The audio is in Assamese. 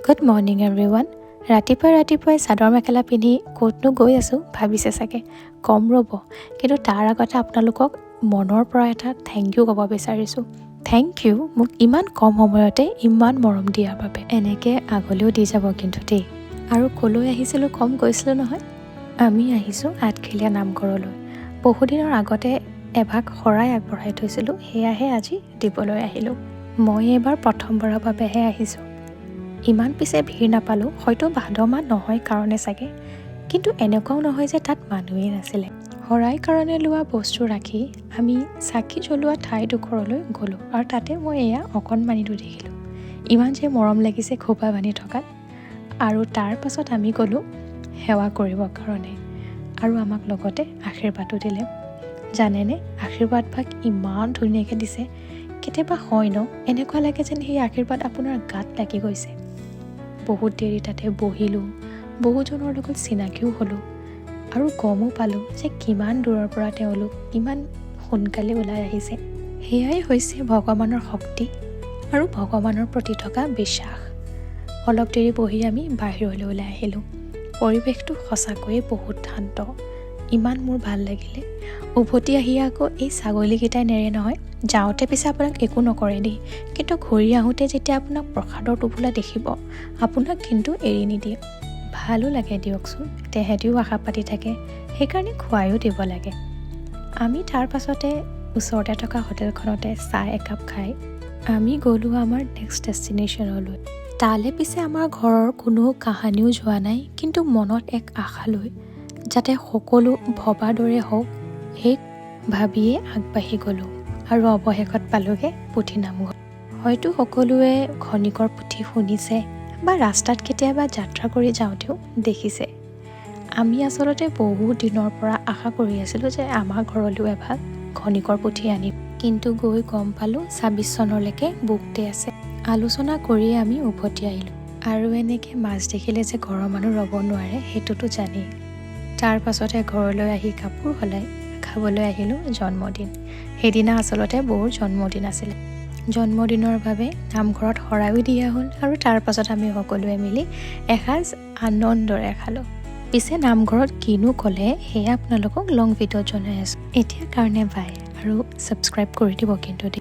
Good morning, everyone. ৰাতিপুৱাই ৰাতিপুৱাই চাদৰ মেখেলা পিন্ধি ক'তনো গৈ আছোঁ ভাবিছে চাগে। কম ৰ'ব, কিন্তু তাৰ আগতে আপোনালোকক মনৰ পৰা এটা thank U ক'ব বিচাৰিছোঁ। Thank U মোক ইমান কম সময়তে ইমান মৰম দিয়াৰ বাবে। এনেকৈ আগলৈও দি যাব কিন্তু দেই। আৰু ক'লৈ আহিছিলোঁ কম গৈছিলোঁ নহয়। আমি আহিছোঁ আঠখেলীয়া নামঘৰলৈ। বহুদিনৰ আগতে এভাগ শৰাই আগবঢ়াই থৈছিলোঁ, সেয়াহে আজি দিবলৈ আহিলোঁ। মই এইবাৰ প্ৰথমবাৰৰ বাবেহে আহিছোঁ। ইমান পিছে ভিৰ নাপালোঁ, হয়তো ভাদ মাহ নহয় কাৰণে চাগে। কিন্তু এনেকুৱাও নহয় যে তাত মানুহেই নাছিলে। শৰাই কাৰণে লোৱা বস্তু ৰাখি আমি চাকি জ্বলোৱা ঠাইডোখৰলৈ গ'লোঁ আৰু তাতে মই এয়া অকণমানিটো দেখিলোঁ। ইমান যে মৰম লাগিছে খোপা বান্ধি থকাত। আৰু তাৰ পাছত আমি গ'লোঁ সেৱা কৰিবৰ কাৰণে আৰু আমাক লগতে আশীৰ্বাদো দিলে। জানেনে, আশীৰ্বাদ ভাগ ইমান ধুনীয়াকৈ দিছে। কেতিয়াবা হয় ন, এনেকুৱা লাগে যেন সেই আশীৰ্বাদ আপোনাৰ গাত লাগি গৈছে। বহুত দেৰি তাতে বহিলোঁ, বহুজনৰ লগত চিনাকিও হ'লোঁ আৰু গমো পালোঁ যে কিমান দূৰৰ পৰা তেওঁলোক কিমান সোনকালে ওলাই আহিছে। সেয়াই হৈছে ভগৱানৰ শক্তি আৰু ভগৱানৰ প্ৰতি থকা বিশ্বাস। অলপ দেৰি বহি আমি বাহিৰলৈ ওলাই আহিলোঁ। পৰিৱেশটো সঁচাকৈয়ে বহুত শান্ত। ইমান মোৰ ভাল লাগিলে। উভতি আহি আকৌ এই ছাগলীকেইটাই নেৰে নহয়। যাওঁতে পিছে আপোনাক একো নকৰে দেই, কিন্তু ঘূৰি আহোঁতে যেতিয়া আপোনাক প্ৰসাদৰ টোপোলা দেখিব, আপোনাক কিন্তু এৰি নিদিয়ে। ভালো লাগে দিয়কচোন, তেহেঁতিও আশা পাতি থাকে, সেইকাৰণে খুৱাইও দিব লাগে। আমি তাৰ পাছতে ওচৰতে থকা হোটেলখনতে চাহ একাপ খাই আমি গ'লোঁ আমাৰ নেক্সট ডেষ্টিনেশ্যনলৈ। তালৈ পিছে আমাৰ ঘৰৰ কোনো কাহানিও যোৱা নাই, কিন্তু মনত এক আশা লৈ, যাতে সকলো ভবাৰ দৰে হওক, সেই ভাবিয়ে আগবাঢ়ি গ'লোঁ আৰু অৱশেষত পালোগৈ পুথি নামঘৰ। হয়তো সকলোৱে খনিকৰ পুথি শুনিছে বা ৰাস্তাত কেতিয়াবা যাত্ৰা কৰি যাওঁতেও দেখিছে। আমি আচলতে বহুত দিনৰ পৰা আশা কৰি আছিলোঁ যে আমাৰ ঘৰলৈও এভাগ খনিকৰ পুথি আনিম, কিন্তু গৈ গম পালোঁ 26 চনলৈকে বুকতে আছে। আলোচনা কৰিয়ে আমি উভতি আহিলোঁ। আৰু এনেকৈ মাছ দেখিলে যে ঘৰৰ মানুহ ৰ'ব নোৱাৰে, সেইটোতো জানেই। তাৰ পাছতে ঘৰলৈ আহি কাপোৰ সলাই খাবলৈ আহিলোঁ জন্মদিন। সেইদিনা আচলতে বৌৰ জন্মদিন আছিলে। জন্মদিনৰ বাবে নামঘৰত শৰাইও দিয়া হ'ল আৰু তাৰ পাছত আমি সকলোৱে মিলি এসাঁজ আনন্দৰে খালোঁ। পিছে নামঘৰত কিনো ক'লে, সেয়া আপোনালোকক লং ভিডিঅ'ত জনাই আছোঁ। এতিয়াৰ কাৰণে বাই আৰু ছাবস্ক্ৰাইব কৰি দিব কিন্তু দেই।